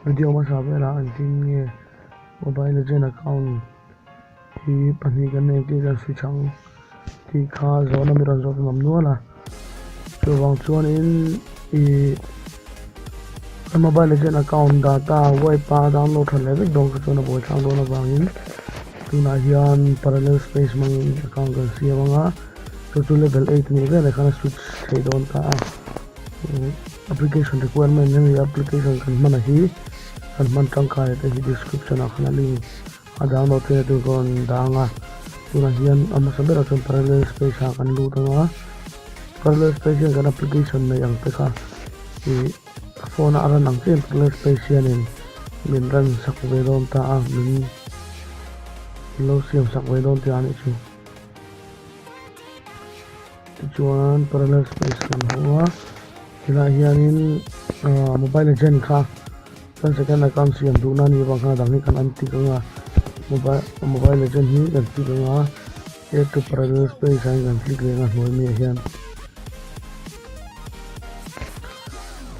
Video hmasa velah engtin nge Mobile Legend account hi pahnih kan nei tih kan switch ang tih kha zawhna mi rawn zawt ngam nual a. Chuvang chuanin ih kan Mobile Legend account data wipe a download that leh vek dawn kha chuan a buaithlak dawn avangin tunah hian parallel space hmangin account kan siam ang a, chu chu level 8 anih veleh khan a switch theih dawn ta a. Application requirement hemi application kan hman a hi kan hman tangkai te hi description ah khan a link a download theihna tur ka rawn dang a tunah hian a hmasa berah chuan parallel space ah kan lut ang a parallel space hian kan application neih ang te kha ih a phone a a run ang chiah in parallel space hianin min run sak ve dawn ta a min lo siam sak ve dawn tih a nih chu. Tichuan parallel space kan hmu a, tilai hianin ahh mobile legend kha kan second account siam duhna anih avang khan a dang hi kan untick ang a, mobile mobile legend hi kan click ang a, add to parallel space ah hian kan click leh ang a hnuai miah hian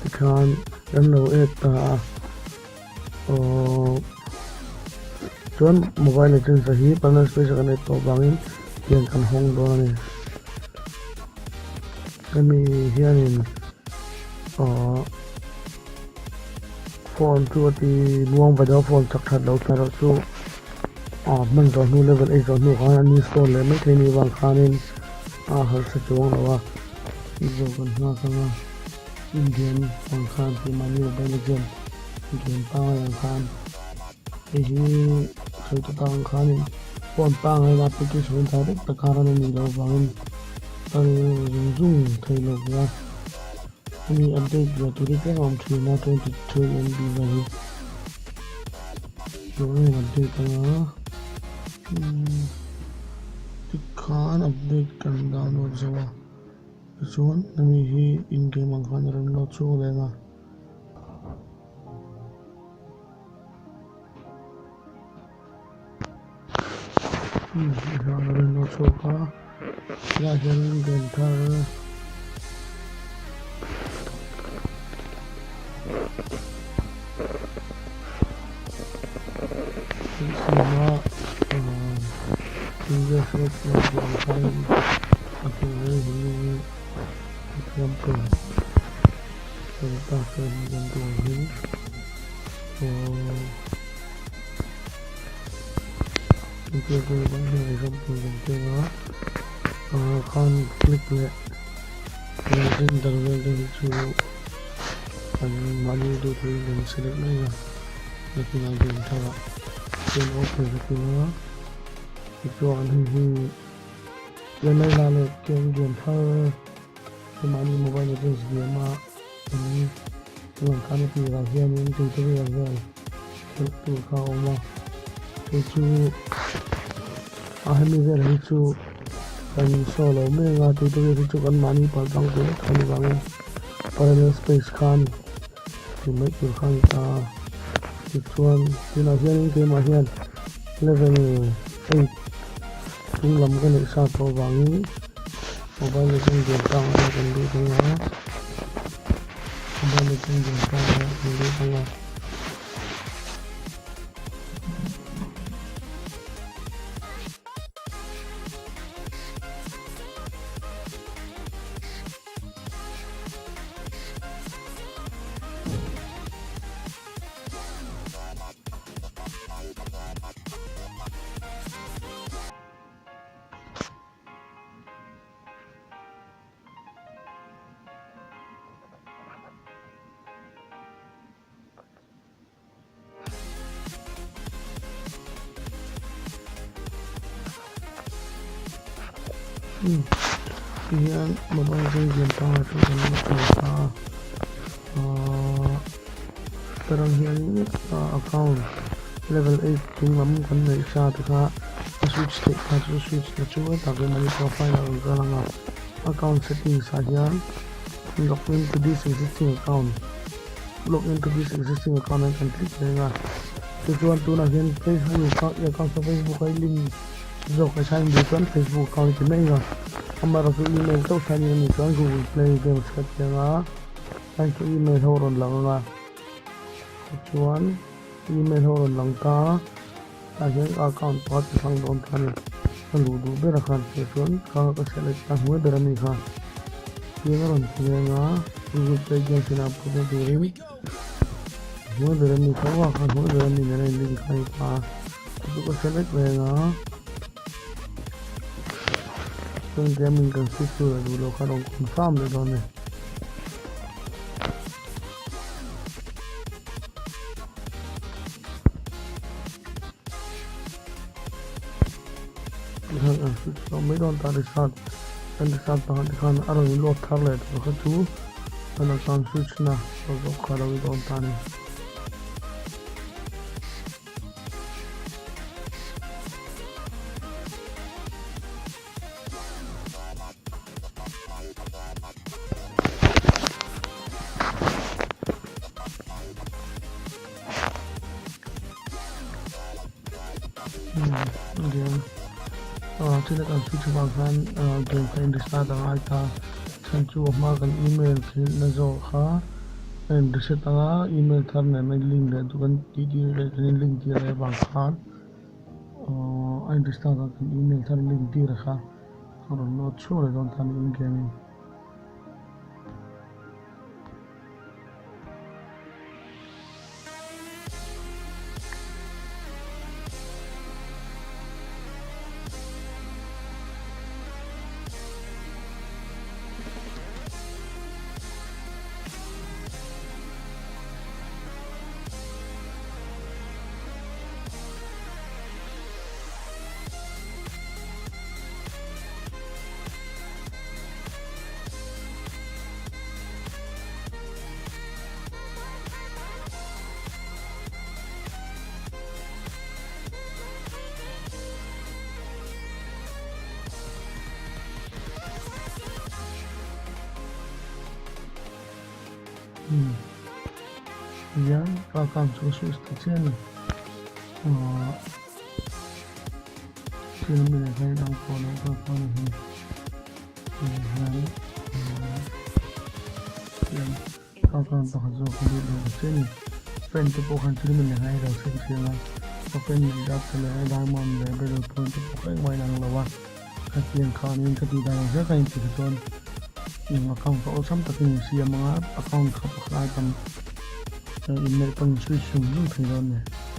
tikhan kan lo add ta a. Aww chuan mobile legends a hi parallel space a kan ei tawh vangin tiang kan hawng dawn a ni hemi hianin aww phone chu a ti muang va deuh a phone chak that loh thla erawh chu aw hman zawh hnu level ei zawh hnu khan an install leh mai thei anih vang khanin a harsa chuang lo a zo kan nghak ang a. Indian ang khan tih mahni mobile legend game pangngai ang khan hei hi sawi ta tak ang khanin phone pangngai in application in direct taka run a nih loh avangin kal zung zung thei lo a hemi update ve tur hi tlem a awm thin a 23 MB vel hi tunge update anga tikhan update kan download zo a. Tichuan hemi hi in game ang khan a rawn load chhuak leh ang a. Hian a rawn load chhuak a tilaiah hian game thar kan siam a a hnuai hi example ta chuan example ang hi example kan teng a ah khan click leh render vel te hi chu an mahni duh thu in kan select mai a nakinah game tharah chuan open ka tum a tichuan hei hi Lemela leh game game thar mahni mobile legends game a an lang khan a tirah hianin tutorial vel khelh tur kha a awm a kei chu a hemi vel hi chu kan show lo mek a tutorial hi chu kan mahni palh tlang tur vek a nih vangin parallel space khan ti mai tur kha a ni ta a tichuan tunah hianin keimah hian level 8 chung lam ka neih sa tawh avangin mobile legend game tang a kan lut ang a mobile legend game tang a kan lut ang a. Tihian mobile chu game pangah chuan kan lo chho ta a ahh tarang hianin account level 8 chung lam kan neih sa te kha a switch theih kha chu switch na chu takin mahni profile ah kan kal ang a account settings ah hian login to this existing account login to this existing account ah hian kan click reng a tichuan tunah hian facebook account chu facebook a i link zawk a sign duh chuan facebook account ti mai ang a amaherawhchu email chauh sign in a nih chuan google play games ka ti ang a chuan chu email ho a rawn lang ang a. Tichuan email ho a rawn lang ta a, tah hian ka account pakhat ka thlang dawn ta a ni. Ka luh duh ber a khan tih chuan kha ka select ta hnuai ber a mi kha. Tiang a rawn ti reng a, Google Play Games in a upload na turin hnuai ber a mi kha aw kha hnuai ber a mi nena in link kha a ni ta a. Chu ka select reng a. Chuan gaming kan switch tur a duh loh kha a rawn confirm leh dawn a ni. Tikhan kan switch tawh mai dawn ta restart kan restart pakhat te khan a rawn in load thar leh tur kha chu kan account switch na zawk kha a lo ni dawn ta a ni. Game thil a kan switch avang khan game kha in restart a ngai ta chhan chu a hma kan email khelhna zawh kha a in reset anga email thar nen a in link leh duh kan tih tir leh kan in link tir leh avang khan. Aww a in restart a kan email thar link tir a kha a rawn load chhuak leh dawn ta a ni in game in. Hian ka account chu ka switch ta chiah a ni ahh thil mi leh hmel dang pawh lo ka account ah hian hian ka account pakhat zawk ka lut leh ta chiah a ni friend te pawh khan thil mi leh ngai lo seng siam a ka friend neih zat te leh diamond leh battle point te pawh kha engmah a inang lo a. Hetiang khanin ka tih dan ang zel ka intih kha chuan account kha awlsam takin in siam ang a, account kha pakhat ai tam inneih pawn in switch zung zung thei dawn a ni.